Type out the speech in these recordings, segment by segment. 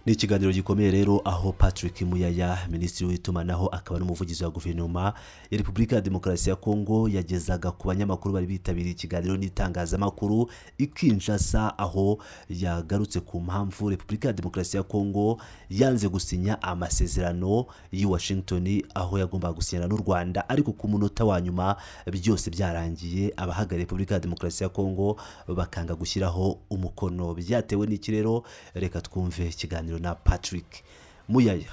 Ni ikiganiro gikomeye rero, aho Patrick Muyaya, minisitiri w'itumanaho akaba n'umuvugizi wa guverinoma ya Repubulika ya Demokarasi ya Kongo, yagezaga ku banyamakuru bari bitabiriye ikiganiro n'itangazamakuru i Kinshasa, aho yagarutse ku mpamvu Repubulika ya Demokarasi ya Kongo yanze gusinya amasezerano y'i Washington, aho yagombaga gusinyana n'u Rwanda, ariko ku munota wa nyuma byose byarangiye, abahagarariye Repubulika ya Demokarasi ya Kongo bakanga gushyiraho umukono. Byatewe n'iki rero? Reka twumve ikiganiro na Patrick Muyaya.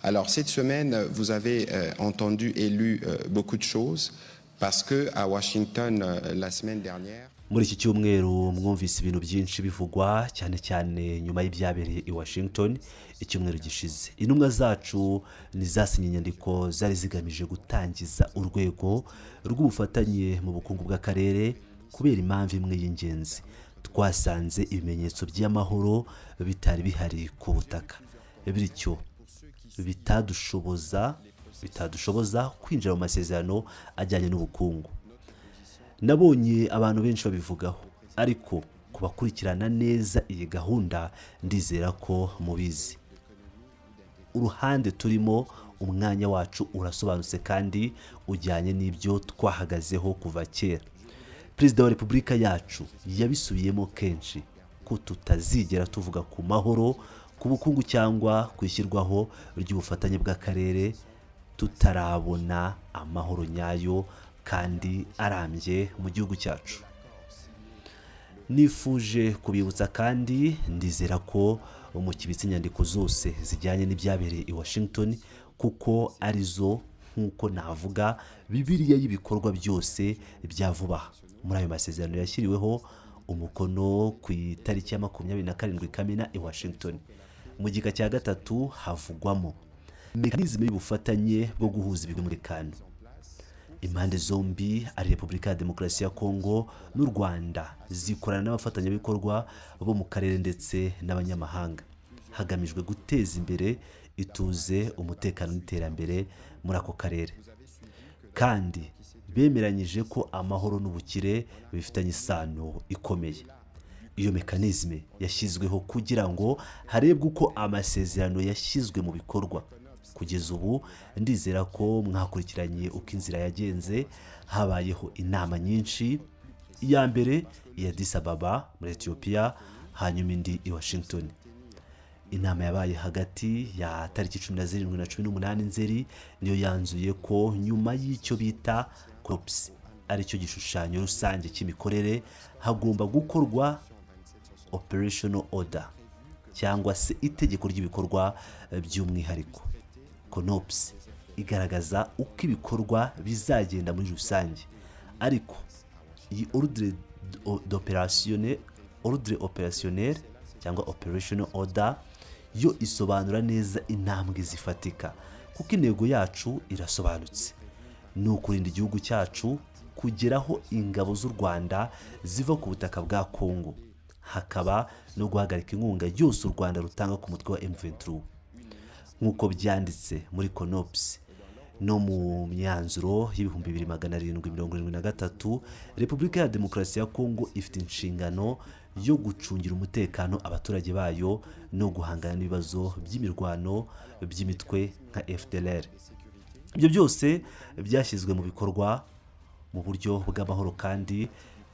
Alors cette semaine, vous avez entendu et lu beaucoup de choses parce que à Washington la semaine dernière, Muri iki cyumweru mwumvise ibintu byinshi bivugwa, cyane cyane nyuma y'ibyabereye i Washington icyumweru gishize. Intumwa zacu ntizasinye inyandiko zari zigamije gutangiza urwego rw'ubufatanye mu bukungu bw'akarere kubera impamvu imwe y'ingenzi: twasanze ibimenyetso by'amahoro bitari bihari ku butaka, bityo bitadushoboza kwinjira mu masezerano ajyanye n'ubukungu. Nabonye abantu benshi babivugaho, ariko ku bakurikirana neza iyi gahunda, ndizera ko mubizi uruhande turimo. Umwanya wacu urasobanutse kandi ujyanye n'ibyo twahagazeho kuva kera. Perezida wa Repubulika yacu yabisubiyemo kenshi ko tutazigera tuvuga ku mahoro, ku bukungu cyangwa ku ishyirwaho ry'ubufatanye bw'akarere tutarabona amahoro nyayo kandi arambye mu gihugu cyacu. Nifuje kubibutsa kandi ndizera ko mukibitse inyandiko zose zijyanye n'ibyabereye i Washington, kuko arizo, nk'uko navuga, Bibiliya y'ibikorwa byose bya vuba aha. Muri ayo masezerano yashyiriweho umukono ku itariki ya 27 Kamena i Washington, mu gika cya gatatu havugwamo mécanisme y'ubufatanye bwo guhuza ibigo. Impande zombi, ari Repubulika ya Demokarasi ya Kongo n'u Rwanda, zikorana n'abafatanyabikorwa bo mu karere ndetse n'abanyamahanga, hagamijwe guteza imbere ituze, umutekano n'iterambere muri ako karere. Kandi bemeranyije ko amahoro n'ubukire bifitanye isano ikomeye. Iyo mécanisme yashyizweho kugira ngo harebwe uko amasezerano yashyizwe mu bikorwa. Kugeza ubu ndizera ko mwakurikiranye uko inzira yagenze. Habayeho inama nyinshi, iya mbere iya Addis Ababa muri Etiyopiya, hanyuma indi i Washington. Inama yabaye hagati ya tariki 17 na 18 Nzeri niyo yanzuye ko nyuma y'icyo bita CONOPS, aricyo gishushanyo rusange cy'imikorere, hagomba gukorwa operational order cyangwa se itegeko ry'ibikorwa by'umwihariko. CONOPS igaragaza uko ibikorwa bizagenda muri rusange, ariko iyi ordre d'opération, ordre opérationnel cyangwa operational order, yo isobanura neza intambwe zifatika, kuko intego yacu irasobanutse: ni ukurinda igihugu cyacu kugeraho ingabo z'u Rwanda ziva ku butaka bwa Kongo, hakaba no guhagarika inkunga yose u Rwanda rutanga ku mutwe wa M23, nk'uko byanditse muri CONOPS no mu myanzuro y'2773. Repubulika ya Demokarasi ya Kongo ifite inshingano yo gucungira umutekano abaturage bayo no guhangana n'ibibazo by'imirwano by'imitwe nka FDLR. Ibyo byose byashyizwe mu bikorwa mu buryo bw'amahoro kandi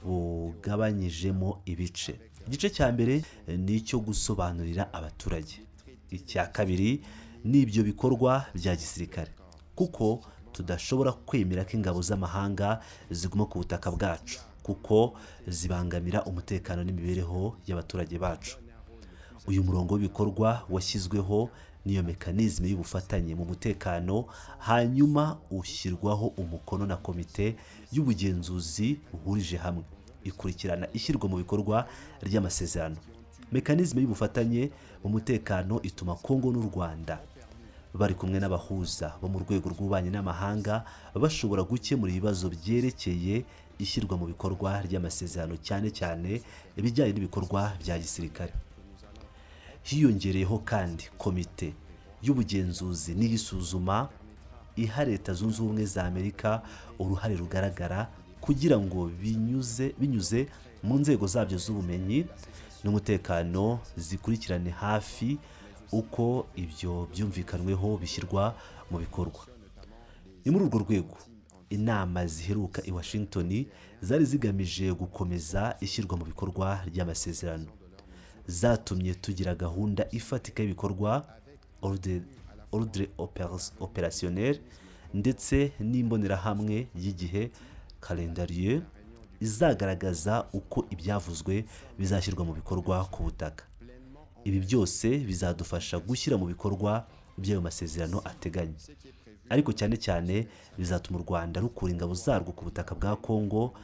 bugabanyijemo ibice. Igice cya mbere ni icyo gusobanurira abaturage, icya kabiri ni ibyo bikorwa bya gisirikare, kuko tudashobora kwemera ko ingabo z'amahanga ziguma ku butaka bwacu, kuko zibangamira umutekano n'imibereho y'abaturage bacu. Uyu murongo w'ibikorwa washyizweho n'iyo mécanisme y'ubufatanye mu mutekano, hanyuma ushyirwaho umukono na komite y'ubugenzuzi buhurije hamwe ikurikirana ishyirwa mu bikorwa ry'amasezerano. Mécanisme y'ubufatanye mu mutekano ituma Kongo n'u Rwanda bari kumwe n'abahuza bo mu rwego rw'ububanyi n'amahanga bashobora gukemura ibibazo byerekeye ishyirwa mu bikorwa ry'amasezerano, cyane cyane ibijyanye n'ibikorwa bya gisirikare. Hiyongereyeho kandi komite y'ubugenzuzi n'iyisuzuma iha Leta Zunze Ubumwe za Amerika uruhare rugaragara, kugira ngo binyuze mu nzego zabyo z'ubumenyi n'umutekano zikurikirane hafi uko ibyo byumvikanweho bishyirwa mu bikorwa. Ni muri urwo rwego inama ziheruka i Washington zari zigamije gukomeza ishyirwa mu bikorwa ry'amasezerano, zatumye tugira gahunda ifatika y'ibikorwa, ordre opérationnel, ndetse n'imbonerahamwe y'igihe, calendrier, izagaragaza uko ibyavuzwe bizashyirwa mu bikorwa ku butaka. Ibi byose bizadufasha gushyira mu bikorwa iby'ayo masezerano ateganya, ariko cyane cyane bizatuma u Rwanda rukura ingabo zarwo ku butaka bwa Kongo,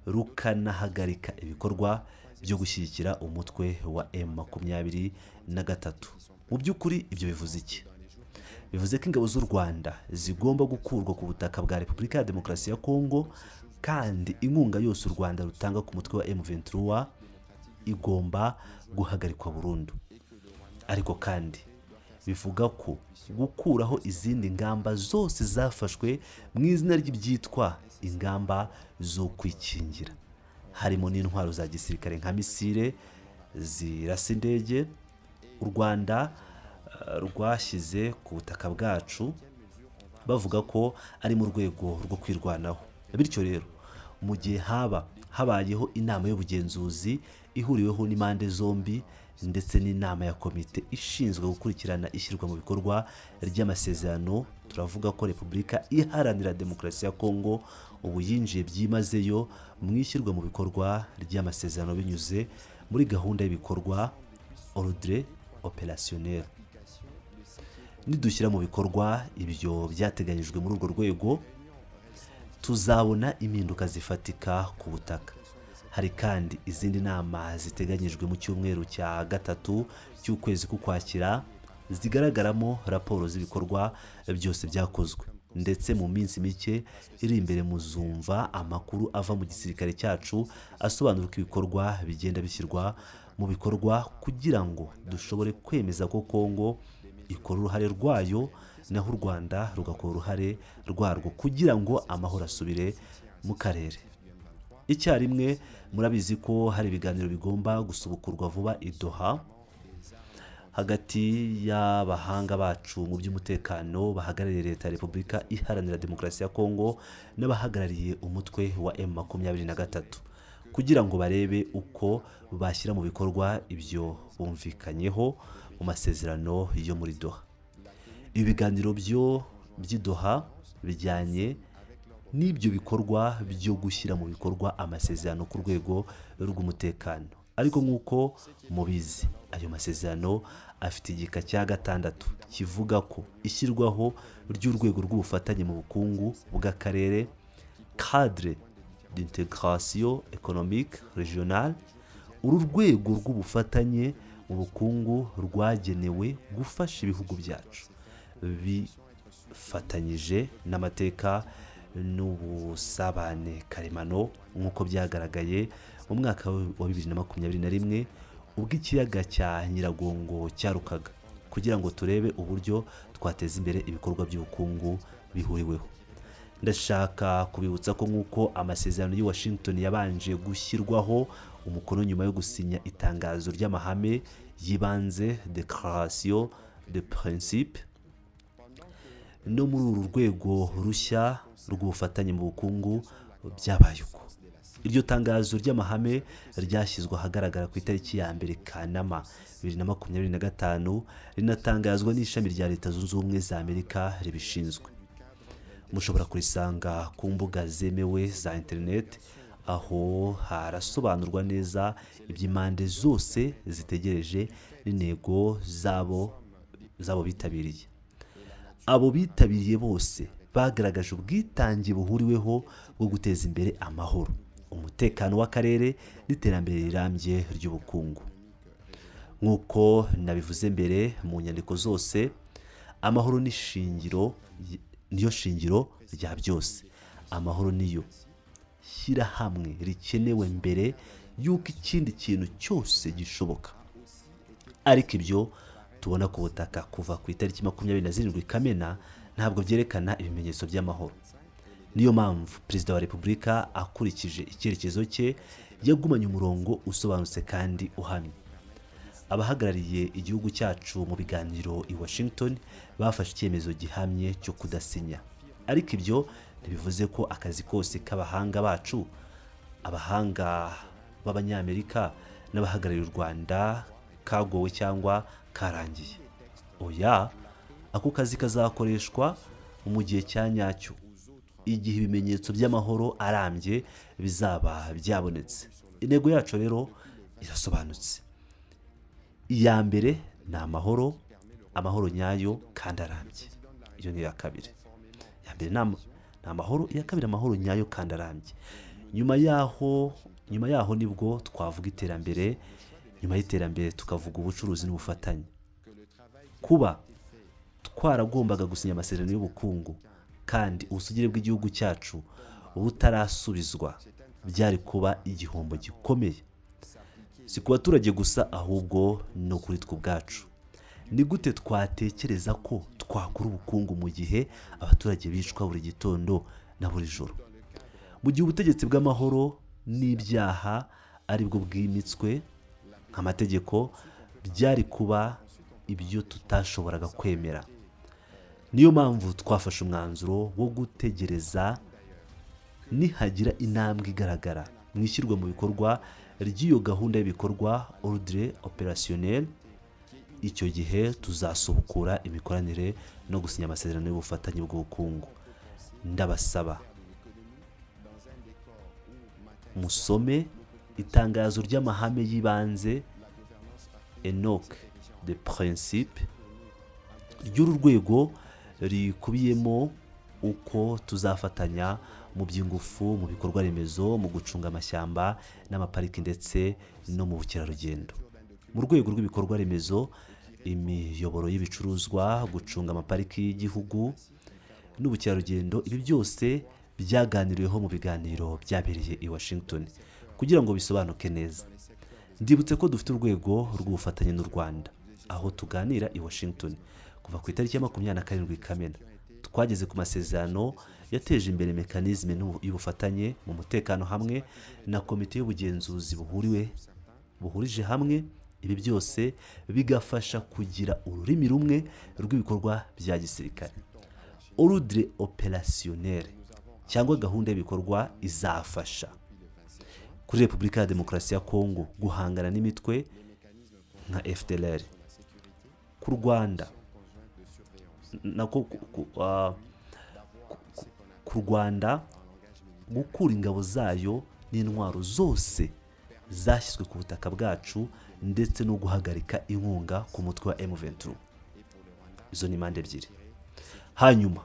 rukanahagarika ibikorwa byo gushyigikira umutwe wa M23. Mu by'ukuri ibyo bivuze iki? Bivuze ko ingabo z'u Rwanda zigomba gukurwa ku butaka bwa Repubulika ya Demokarasi ya Kongo, kandi inkunga yose u Rwanda rutanga ku mutwe wa M23 igomba guhagarikwa burundu. Ariko kandi bivuga ko gukuraho izindi ngamba zose zafashwe mu izina ry'ibyitwa ingamba zo kwikingira, harimo n'intwaro za gisirikare nka misile zirasa indege u Rwanda rwashyize ku butaka bwacu, bavuga ko ari mu rwego rwo kwirwanaho. Bityo rero, mu gihe haba habayeho inama y'ubugenzuzi ihuriweho n'impande zombi ndetse n'inama ya komite ishinzwe gukurikirana ishyirwa mu bikorwa ry'amasezerano, turavuga ko Repubulika Iharanira Demokarasi ya Kongo ubu yinjiye byimazeyo mu ishyirwa mu bikorwa ry'amasezerano binyuze muri gahunda y'ibikorwa, ordre opérationnel. Nidushyira mu bikorwa ibyo byateganyijwe muri urwo rwego, tuzabona impinduka zifatika ku butaka. Hari kandi izindi nama ziteganyijwe mu cyumweru cya gatatu cy'ukwezi k'Ukwakira, zigaragaramo raporo z'ibikorwa byose byakozwe, ndetse mu minsi mike iri imbere muzumva amakuru ava mu gisirikare cyacu asobanura uko ibikorwa bigenda bishyirwa mu bikorwa, kugira ngo dushobore kwemeza ko Kongo ikora uruhare rwayo naho u Rwanda rugakora uruhare rwarwo, kugira ngo amahoro asubire mu karere icyarimwe. Murabizi ko hari ibiganiro bigomba gusubukurwa vuba i Doha hagati y'abahanga bacu mu by'umutekano bahagarariye Leta ya Repubulika Iharanira Demokarasi ya Kongo n'abahagarariye umutwe wa M23, kugira ngo barebe uko bashyira mu bikorwa ibyo bumvikanyeho mu masezerano yo muri Doha. Ibi biganiro byo by'i Doha bijyanye n'ibyo bikorwa byo gushyira mu bikorwa amasezerano ku rwego rw'umutekano. Ariko nk'uko mubizi, ayo masezerano afite igika cya gatandatu kivuga ko ishyirwaho ry'urwego rw'ubufatanye mu bukungu bw'akarere, cadre d'intégration économique régionale. Uru rwego rw'ubufatanye mu bukungu rwagenewe gufasha ibihugu byacu bifatanyije n'amateka n'ubusabane karemano, nk'uko byagaragaye mu mwaka wa 2021 ubwo ikiyaga cya Nyiragongo cyarukaga, kugira ngo turebe uburyo twateza imbere ibikorwa by'ubukungu bihuriweho. Ndashaka kubibutsa ko nk'uko amasezerano y'i Washington yabanje gushyirwaho umukono nyuma yo gusinya itangazo ry'amahame y'ibanze, déclaration de principe, no muri uru rwego rushya rw'ubufatanye mu bukungu byabaye uko. Iryo tangazo ry'amahame ryashyizwe ahagaragara ku itariki ya 1 Kanama 2025, rinatangazwa n'ishami rya Leta Zunze Ubumwe za Amerika ribishinzwe. Mushobora kurisanga ku mbuga zemewe za interineti, aho harasobanurwa neza iby'impande zose zitegereje n'intego zabo bitabiriye. Abo bitabiriye bose bagaragaje ubwitange buhuriweho bwo guteza imbere amahoro, umutekano w'akarere n'iterambere rirambye ry'ubukungu. Nk'uko nabivuze mbere mu nyandiko zose, amahoro ni shingiro, niyo shingiro rya byose. Amahoro niyo shyirahamwe rikenewe mbere y'uko ikindi kintu cyose gishoboka. Ariko ibyo tubona ku butaka kuva ku itariki 27 Kamena ntabwo byerekana ibimenyetso by'amahoro. Niyo mpamvu Perezida wa Repubulika, akurikije icyerekezo cye, yagumanye umurongo usobanutse kandi uhamye. Abahagarariye igihugu cyacu mu biganiro i Washington bafashe icyemezo gihamye cyo kudasinya, ariko ibyo ntibivuze ko akazi kose k'abahanga bacu, abahanga b'Abanyamerika n'abahagarariye u Rwanda kagowe cyangwa karangiye. Oya, ako kazi kazakoreshwa mu gihe cya nyacyo, igihe ibimenyetso by'amahoro arambye bizaba byabonetse. Intego yacu rero irasobanutse. Iya mbere ni amahoro, amahoro nyayo kandi arambye. Iyo ni iya kabiri. Iya mbere ni amahoro, iya kabiri amahoro nyayo kandi arambye. Nyuma yaho nibwo twavuga iterambere, nyuma y'iterambere tukavuga ubucuruzi n'ubufatanye. Kuba twaragombaga gusinya amasezerano y'ubukungu kandi ubusugire bw'igihugu cyacu butarasubizwa byari kuba igihombo gikomeye, si ku baturage gusa ahubwo no kuri twe ubwacu. Ni gute twatekereza ko twakora ubukungu mu gihe abaturage bicwa buri gitondo na buri joro, mu gihe ubutegetsi bw'amahoro n'ibyaha aribwo bwimitswe nk'amategeko? Byari kuba ibyo tutashoboraga kwemera. Niyo mpamvu twafashe umwanzuro wo gutegereza. Nihagira intambwe igaragara mu ishyirwa mu bikorwa ry'iyo gahunda y'ibikorwa, ordre opérationnel, icyo gihe tuzasubukura imikoranire no gusinya amasezerano y'ubufatanye bw'ubukungu. Ndabasaba musome itangazo ry'amahame y'ibanze, énoncé de principe, ry'uru rwego, rikubiyemo uko tuzafatanya mu by'ingufu, mu bikorwa remezo, mu gucunga amashyamba n'amapariki ndetse no mu bukerarugendo. Mu rwego rw'ibikorwa remezo, imiyoboro y'ibicuruzwa, gucunga amapariki y'igihugu n'ubukerarugendo, ibi byose byaganiriweho mu biganiro byabereye i Washington. Kugira ngo bisobanuke neza, ndibutse ko dufite urwego rw'ubufatanye n'u Rwanda aho tuganira i Washington. Kuva ku itariki ya 27 Kamena twageze ku masezerano yateje imbere mécanisme y'ubufatanye mu mutekano hamwe na komite y'ubugenzuzi buhuriwe buhurije hamwe. Ibi byose bigafasha kugira ururimi rumwe rw'ibikorwa bya gisirikare. Ordre opérationnel cyangwa gahunda y'ibikorwa izafasha kuri Repubulika ya Demokarasi ya Kongo guhangana n'imitwe nka FDLR, ku Rwanda nako ku Rwanda gukura ingabo zayo n'intwaro zose zashyizwe ku butaka bwacu ndetse no guhagarika inkunga ku mutwe wa M23. Izo ni impande ebyiri. Hanyuma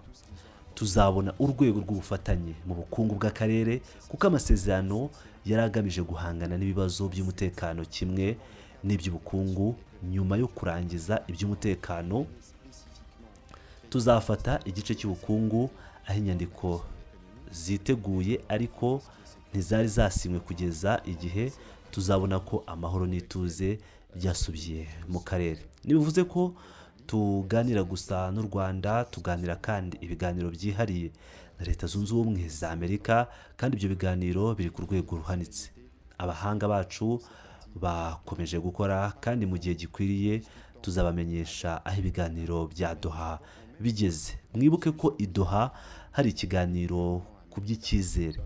tuzabona urwego rw'ubufatanye mu bukungu bw'akarere, kuko amasezerano yari agamije guhangana n'ibibazo by'umutekano kimwe n'iby'ubukungu. Nyuma yo kurangiza iby'umutekano tuzafata igice cy'ubukungu, aho inyandiko ziteguye ariko ntizari zasinywe kugeza igihe tuzabona ko amahoro n'ituze byasubiye mu karere. Ntibivuze ko tuganira gusa n'u Rwanda, tuganira kandi ibiganiro byihariye na Leta Zunze Ubumwe za Amerika, kandi ibyo biganiro biri ku rwego ruhanitse. Abahanga bacu bakomeje gukora kandi mu gihe gikwiriye tuzabamenyesha aho ibiganiro bya Doha bigeze. Mwibuke ko i Doha hari ikiganiro ku by'icyizere,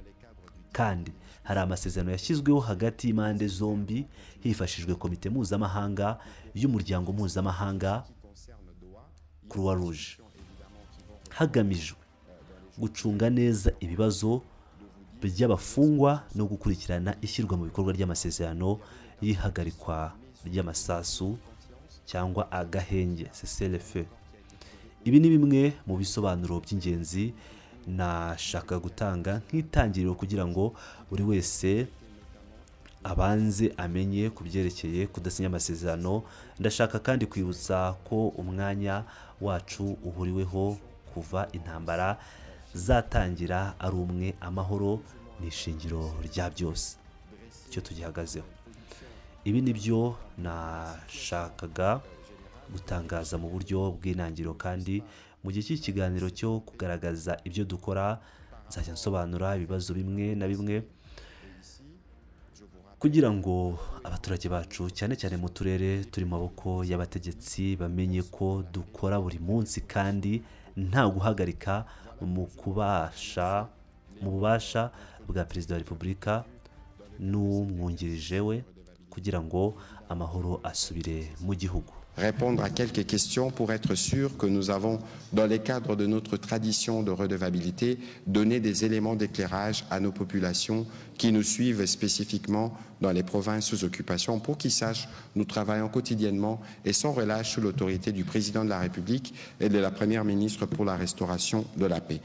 kandi hari amasezerano yashyizweho hagati y'impande zombi hifashishijwe komite mpuzamahanga y'umuryango mpuzamahanga Croix Rouge, hagamijwe gucunga neza ibibazo by'abafungwa no gukurikirana ishyirwa mu bikorwa ry'amasezerano y'ihagarikwa ry'amasasu cyangwa agahenge, cessez-le-feu. Ibi ni bimwe mu bisobanuro by'ingenzi nashaka gutanga nk'itangiriro kugira ngo buri wese abanze amenye ku byerekeye kudasinya amasezerano. Ndashaka kandi kwibutsa ko umwanya wacu uhuriweho kuva intambara zatangira ari umwe: amahoro ni ishingiro rya byose, icyo tugihagazeho. Ibi ni byo nashakaga gutangaza mu buryo bw'intangiriro, kandi mu gihe cy'ikiganiro cyo kugaragaza ibyo dukora nzajya nsobanura ibibazo bimwe na bimwe. Kugira ngo abaturage bacu, cyane cyane mu turere turi mu maboko y'abategetsi, bamenye ko dukora buri munsi kandi nta guhagarika mu bubasha bwa Perezida wa Repubulika n'umwungirije we, kugira ngo amahoro asubire mu gihugu. Répondre à quelques questions pour être sûr que nous avons, dans le cadre de notre tradition de redevabilité, donné des éléments d'éclairage à nos populations qui nous suivent spécifiquement dans les provinces sous occupation pour qu'ils sachent nous travaillons quotidiennement et sans relâche sous l'autorité du président de la République et de la Première ministre pour la restauration de la paix.